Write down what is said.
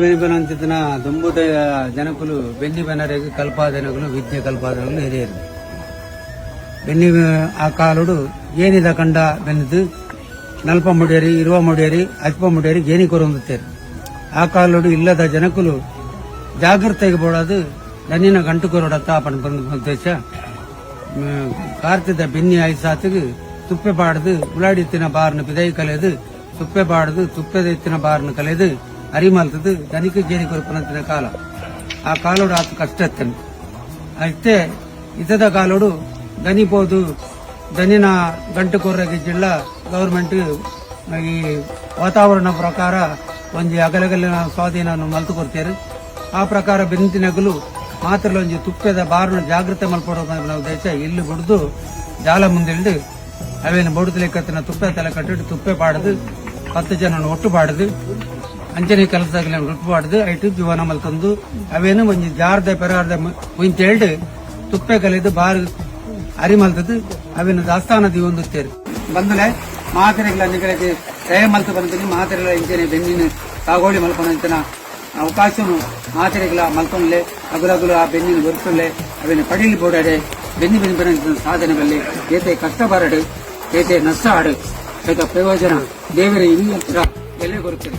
ಬೆನಿಪನಂತಿತ್ತಿನ ದುಂಬುದ ಜನಕುಲು ಬೆನ್ನಿ ಬೆನರೆಗ್ ಕಲ್ಪಾದನಗುಲು, ವಿದ್ಯೆ ಕಲ್ಪಾದನಗುಲು ಹಿರಿಯರು. ಬೆನ್ನಿ ಆ ಕಾಲೋಡು ಏನಿದ ಕಂಡ ಬೆನ್ನಿದ್ ನಲ್ಪ ಮುಡಿಯರಿ, 20 ಮುಡಿಯರಿ, ಅಲ್ಪ ಮುಡಿಯರಿ ಗೇಣಿ ಕೊರೊಂದುತ್ತೇರು. ಆ ಕಾಲೋಡು ಇಲ್ಲದ ಜನಕುಲು ಜಾಗ್ರತೆಗೆ ಬೋಡಾದು ದನಿನ ಗಂಟು ಕೊರಡತ್ತ ಪನ್ಪುನ ಉದ್ದೇಶ. ಕಾರ್ತಿದ ಬೆನ್ನಿ ಐಸಾತಿಗೆ ತುಪ್ಪೆ ಪಾಡ್ದು ಉಲಾಡಿತ್ತಿನ ಬಾರ್ನ ಪಿದೈ ಕಲೆದು, ತುಪ್ಪೆ ಪಾಡ್ದು ತುಪ್ಪೆದ ಇತ್ತಿನ ಬಾರ್ನ ಕಲೆದು ಅರಿ ಮಲ್ತದು ದನಿಕ್ ಗೇಣಿ ಕೊರ್ಪುನಂತಿನ ಕಾಲ. ಆ ಕಾಲೋಡು ಆತ್ ಕಷ್ಟ ಇತ್ತನು. ಇತ್ತೆ ಇತ್ತದ ಕಾಲೋಡು ದನಿ ಪೋದು ದನಿನ ಗಂಟು ಕೊರ್ರಗೆ ಜಿಲ್ಲ ಗವರ್ಮೆಂಟ್ ಈ ವಾತಾವರಣ ಪ್ರಕಾರ ಒಂಜಿ ಅಗಲಗಲಿನ ಸ್ವಾಧೀನ ಮಲ್ತು ಕೊಡ್ತೇರು. ಆ ಪ್ರಕಾರ ಬೆಂತಿನಗಲು ಮಾತ್ರ ಒಂಜಿ ತುಪ್ಪೆದ ಬಾರ್ನ ಜಾಗ್ರತೆ ಮಲ್ಪೊಡು ಪನ್ಪಿನ ಉದ್ದೇಶ. ಇಲ್ಲು ಬುಡ್ದು ಜಾಲ ಮುಂದಿಲ್ಡು ಅವೇನು ಬೊಡುದು ಲೆಕ್ಕತ್ತಿನ ತುಪ್ಪೆ ತಲೆ ಕಟ್ಟಿಟ್ಟು ತುಪ್ಪೆ ಪಾಡ್ದು, 10 ಜನ ಒಟ್ಟು ಪಾಡ್ದು, ಅಂಚನೆ ಕೆಲಸದಾಗಲಿ ಒಟ್ಟು ಪಾಡ್ದು ಐಟು ಜೀವನ ಮಲ್ತೊಂದು, ಅವೇನು ಒಂಜಿ ಜಾರ್ದೆ ಪೆರಾರ್ದೆ ಮುಯಿಂತೇಳ್ಡು ತುಪ್ಪೆ ಕಲಿದು ಬಾರ್ ಅರಿ ಮಲ್ತದು ಅವೇನು ದಾಸ್ತಾನ ದೀವೊಂದುತ್ತೇರು. ಬಂದುಲೆ ಮಾತೆರೆಗ್ಲ ನಿಗಳಿಗೆ ದಯ ಮಲ್ತು ಬಂದಿನಿ. ಮಾತೆರೆಗಳ ಇಂಚನೆ ಬೆನ್ನಿನ ಸಾಗೋಳಿ ಮಲ್ಪನಂಚಿನ ಅವಕಾಶನು ಮಾತೆರೆಗ್ಲ ಮಲ್ತೊನ್ಲೆ. ಅಗುಲಗುಲು ಆ ಬೆನ್ನಿನ ಗೊತ್ತುಲ್ಲೆ ಅವೇನು ಪಡಿಲಿ ಬೋಡಾಡೆ. ಬೆನ್ನಿ ಬೆನ್ನಿ ಬೆನ್ನ ಸಾಧನೆ ಬಲ್ಲಿ. ಏತೆ ಕಷ್ಟ ಬರಡು, ಏತೆ ನಷ್ಟ ಆಡು, ಐತ ಪ್ರಯೋಜನ ದೇವರ ಇನ್ನತ್ರ ಎಲೆ ಕೊರುತ್ತದೆ.